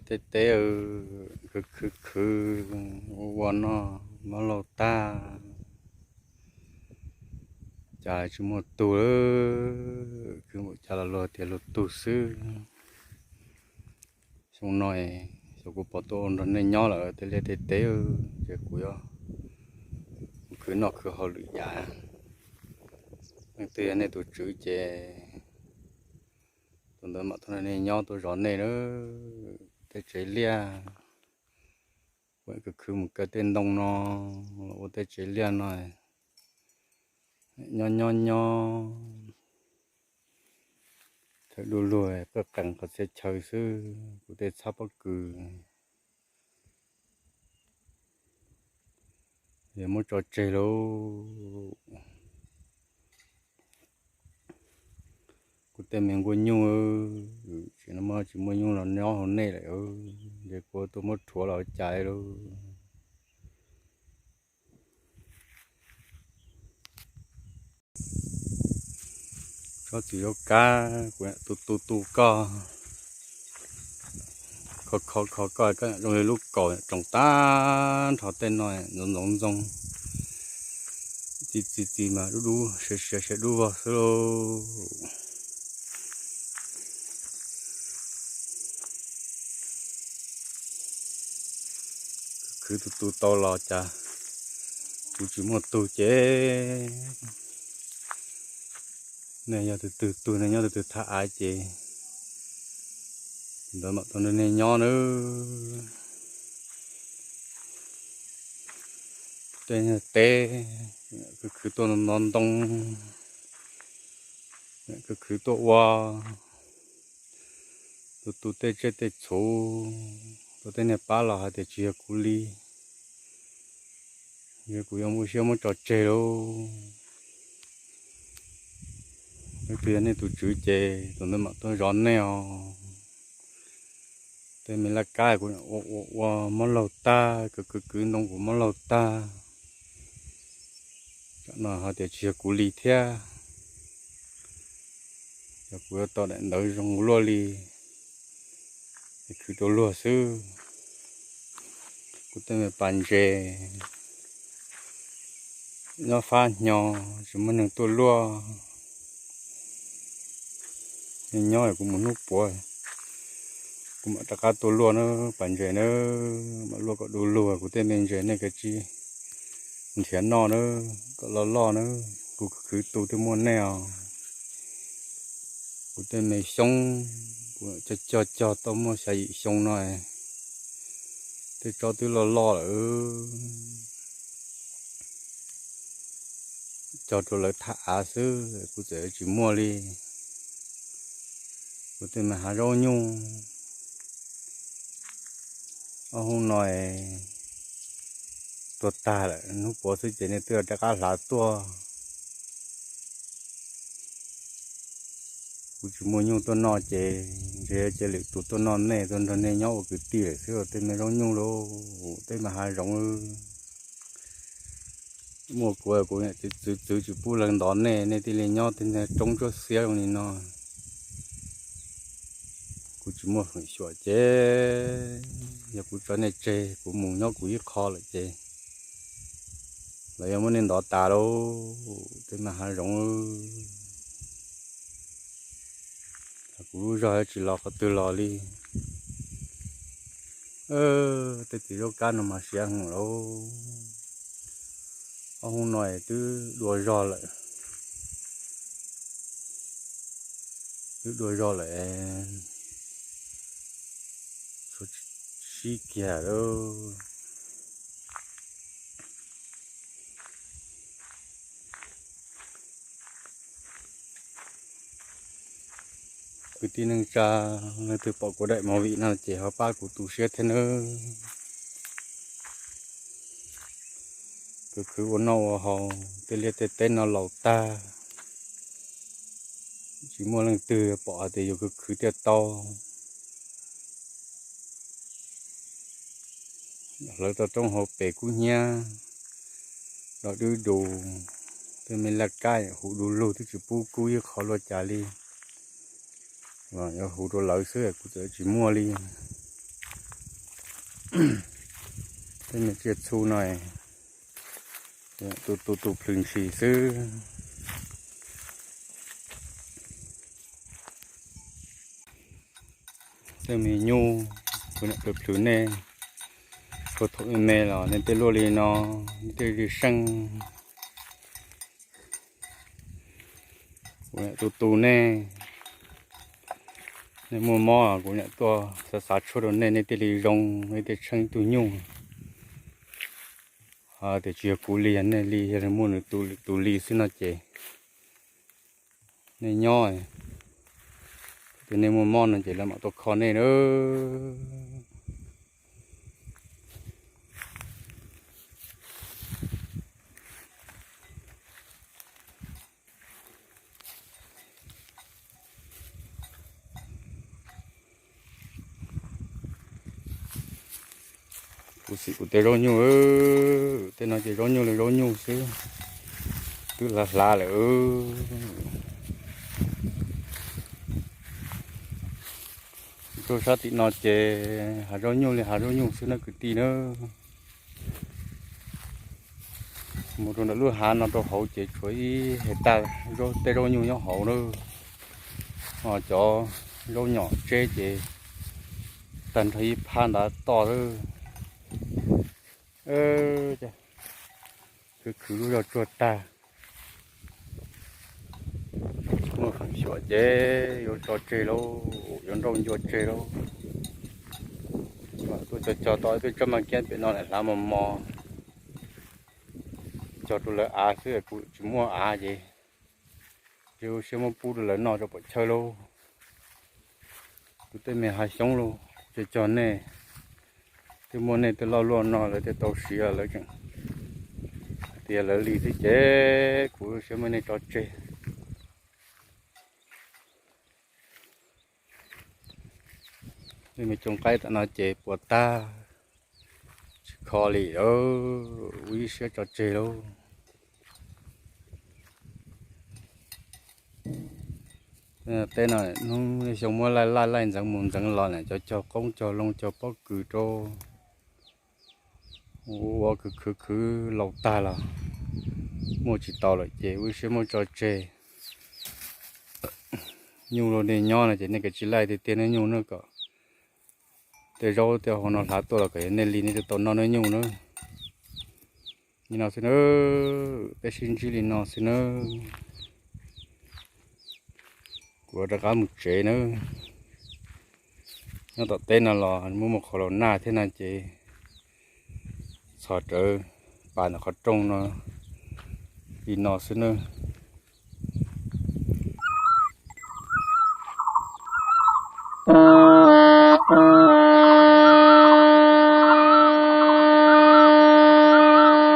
Tej teb khwv khwv khwv, ua ua noj, mob laug tag, cas tsis muaj tug lawm. Khwv npaum cas los luag tias luag tug xwb. Xyoo no xyov kuv puas tuaj ua nrog nej nyob lawm tej liaj tej teb, ces kuv yuav khwv noj khwv haus lwm yam. Leej twg yog nej tus tswv ces tus ntawd mam tuaj nrog nej nyob, tuaj zov nej na. Tej tsev liaj, kuv khwv khwv mus kaw tej ntoo no los ua tej tsev liaj no, nyob nyob nyob, thaum du lug qaj qees qhov txhia chaw xwb, kuv tej txhab pob kws yog muab tso tseg lauj. Kuv tej me nkuaj nyuj, tsis muaj nyuj los nyob hauv nej lawm, ces kuv tuaj muab rhuav los cas lauj. Tsob txiv zaub kab, kuv tu tu tu koj, kho kho kho koj, koj zoo li lub kaus tsoos tag nrho tej no ntxoov ntxoov ntxoo, txi txi txi mas dub dub siav siav siav dub vog xwb lauj. Khwv tu tu tau los cas kuv tsis muaj tug ces nej yog tus twg tug, nej nyob tus twg thaj av ces ntawd mam tau nrog nej nyob nawb. Tej nyuag teb, khwv khwv tuaj ntov ntoo, khwv khwv tuaj ua, tu tu tej tsiaj tej txhu, tuaj tej niag pab los hais tias tsis yog kuv li, yog kuv yuav muaj siab muab tso tseg lauj. Leej twg yog nej tus tswv ces tus ntawd mam tuaj zov nej os. Tej me laj kab kuv ua ua ua mob laug tag, khwv khwv khwv ntoo kuv mob laug tag, no hais tias tsis yog kuv li thiab. Yog kuv yuav tau daim ntawv zoo luaj li, khwv rau luag xwb. Kuv tej me pas ntses nyob fab hnyo, tsis muaj neeg tuaj luaj, nyob kuv mus hnub puav kuv mam rov qab tuaj luaj na, pas ntses na, mam luaj kom du lug. Kuv tej me ntses nej kav tsij nrhiav noj na, kom loj loj na, kuv khwv khwv tu twb muaj nej os. Kuv tej me xyoob, kuv cog cog cog tau muaj xya yim xyoo no, tej tsob twb loj loj lawm, cog rau lawv thaj av xwb kuv txawm tsis muaj li. Kuv tej me hav zaub nyuj, ob hnub no tuag tag lawm, hnub puav xwb ces nej twb rov qab hlav tuaj. Kuv tsis muaj nyuj tuaj noj ces ntshe cia lwm tus tuaj noj nej, tuaj nrog nej nyob ua kwv tij lawm xwb. Tej me zaub nyuj lauj, tej me hav zoov, muaj kuv, kuv niam txiv txwv txwv tsis pub leej ntov nej, nej thiaj li nyob tej niag roob tsuab xiab zoo li no. Kuv tsis muaj feem xyuam ces yog kuv tso nej tseg kuv mus nyob kuv ib qho lawm ces lawv yuav muab nej ntov tas lauj. Tej me hav zoov, kuv lub zog tsis los qhov twg los li. Tej txiv zaub kab no mas siav heev lauj. Ob hnub no twb dua zog lawm, twb dua zog lawm, sib kiag lawm. Kwv tij neej tsa, leej twg pom kuv daim movie no ces ho pab kuv tu siab thiab nawb. Khwv khwv ua noj ua haus, tej liaj tej teb no laus tag, tsis muaj leej twg pom hais tias yus khwv khwv thiaj tau. Hlawv tau roob hauv pes kub hnyiab, los dub dus, tej me laj kab huv du lug twb tsis pub kub ib qho luaj cas li. Yuav huv rau lawv xwb, kuv txawm tsis muaj li. Tej me tsiaj txhu no, tu tu tu plhws ntshis xwb. Tej me nyuj, kuv niam plhws plhws nej, thaum me me los nej tej luaj li no, nej tej li seej. Kuv niam tu tu nej, nej muaj mob kuv niam tuaj xav xav tshuaj rau nej, nej thiaj li zoo, nej thiaj tsheej ib tug nyuj. Ho tias tsis yog kuv li, yog nej li, yog muaj nws tus li xwb no ces nej nyob, tias nej muaj mob no ces lawv mam tuaj kho nej na. Kuv xim kuv tej zaub nyuj, tej no ces zaub nyuj li zaub nyuj xwb, twb hlav hlav lawm. Rau sab tim no ces hav zaub nyuj li hav zaub nyuj xwb na kwv tij na. Mus rau ntawm lub hav no rau hauv ces tshuav ib hais tag tej zaub nyuj nyob hauv na. Ho cov zaub nyom tseb ces tag nrho ib phab ntav toj lawm. Khwv khwv lub zog tsuag tag. Muaj feem xyuam ces yuav tso tseg lauj, yuav nrauj ncua tseg lauj. Tuaj cog cog tau ib peb tsob maj kiab pem no lam hlav mos mos, cog rau lawv av xwb, kuv tsis muaj av ces ua siab muab pub rau lawv noj rau pom chaw lauj. Kuv tej me hav xyoob lauj, cog cog nej, twb muaj nej tej loj luaj no lawv thiaj tau siv, lawv tseem tias lawv li xwb ces kuv ua siab muab nej tso tseg. Nej me cooj qaib tam no ces puas tag, tsis kho li, ua ib siab tso tseg lauj. Teb no hnub xyoo muab laij laij laij ntxeev mus ntxeev los na, cov cog qoob cog loo cog pob kws rau ua khwv khwv khwv laus tag los muaj tsis tau lawm ces ua ib siab muab tso tseg. Nyuj los nej nyob no ces nej kav tsij laij tiag tiag nawb nyuj na, kom tej zaub tej hauv no hlav tuaj los kom yog nej li nej thiaj tau noj nawb nyuj na. Li no xwb na, peb sib ntsib li no xwb na. Kuv rov qab mus tsev nawb. Nyob tom teb no los muaj muaj qhov laus naj thiab no ces txhos rawv pas ntawm qhov rooj no li no xwb nawb.